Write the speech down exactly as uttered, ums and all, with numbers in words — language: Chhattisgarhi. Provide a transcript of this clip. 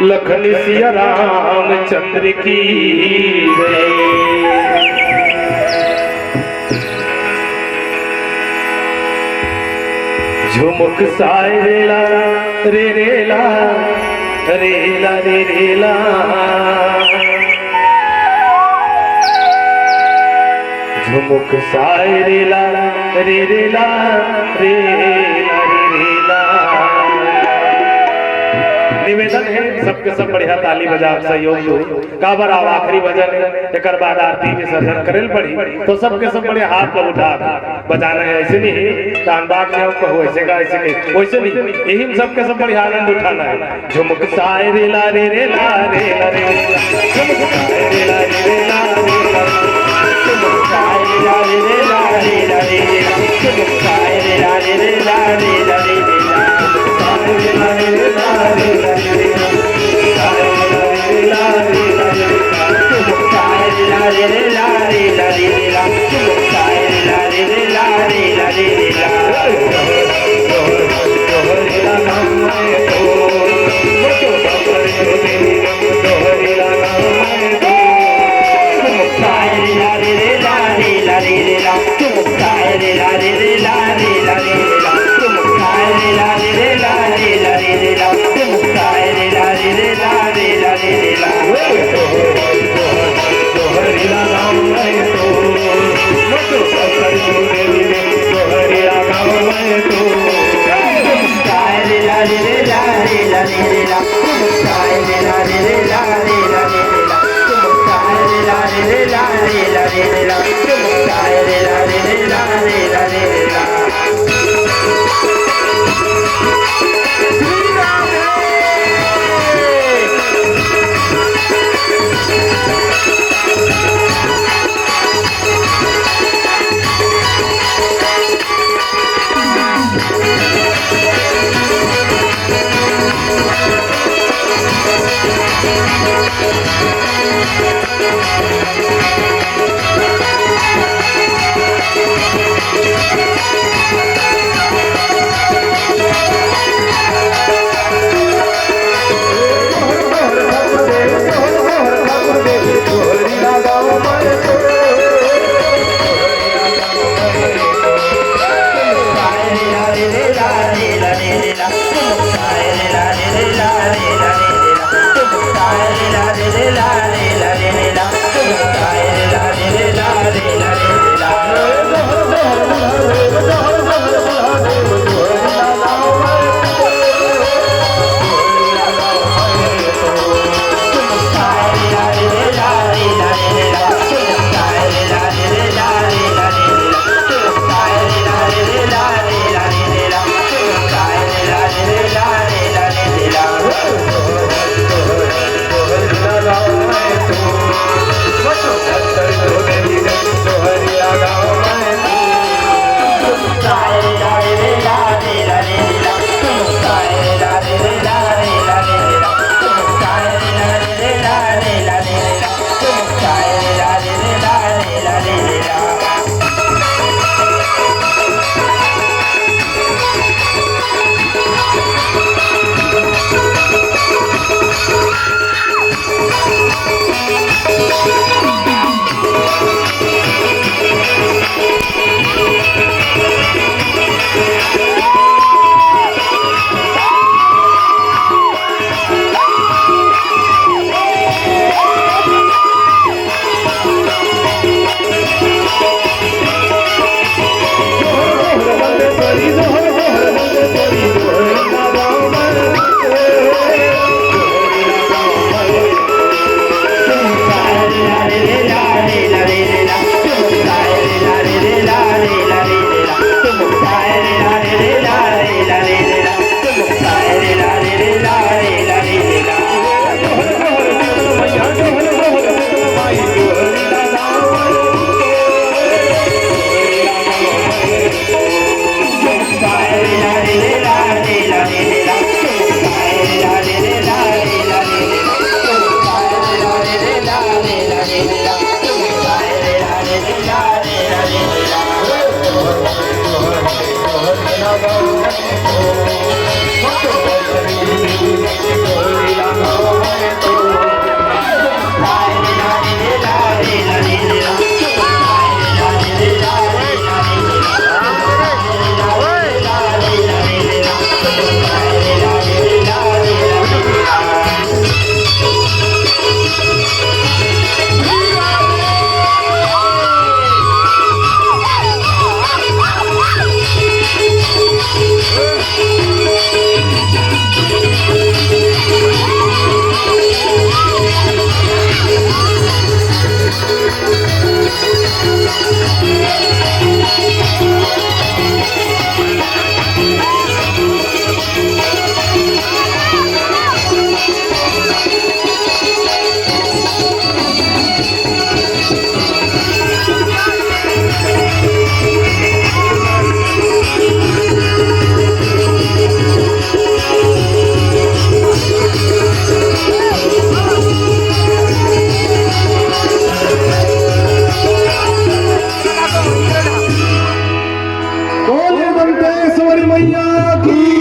लखन सिया रामचंद्र की जय। झुमुक साय रेला रे रेला, रेला रे रेला। झुमुक साय रेला रे रेला, रेला रे रेला। निवेदन हे, सबके सब बढ़िया ताली बजा के सहयोग दो। काबर अब आखिरी भजन हे, एकर बाद आरती विसर्जन करे ल पड़ही, तो सबके सब बढ़िया हाथ ल उठा के बजाना हे। अइसे नहीं, तहन बाद में हम कहूँ, अइसे का, अइसे नहीं, वइसे नहीं। एही में सबके सब बढ़िया आनंद उठाना हे। झुमुक साय रे ला रे रे ला रे ला रे ला। झुमुक साय रे ला रे रे ला रे ला। झुमुक साय रे ला रे ला रे ला रे ला। झुमुक साय रे ला रे ला रे ला रे ला। मैया की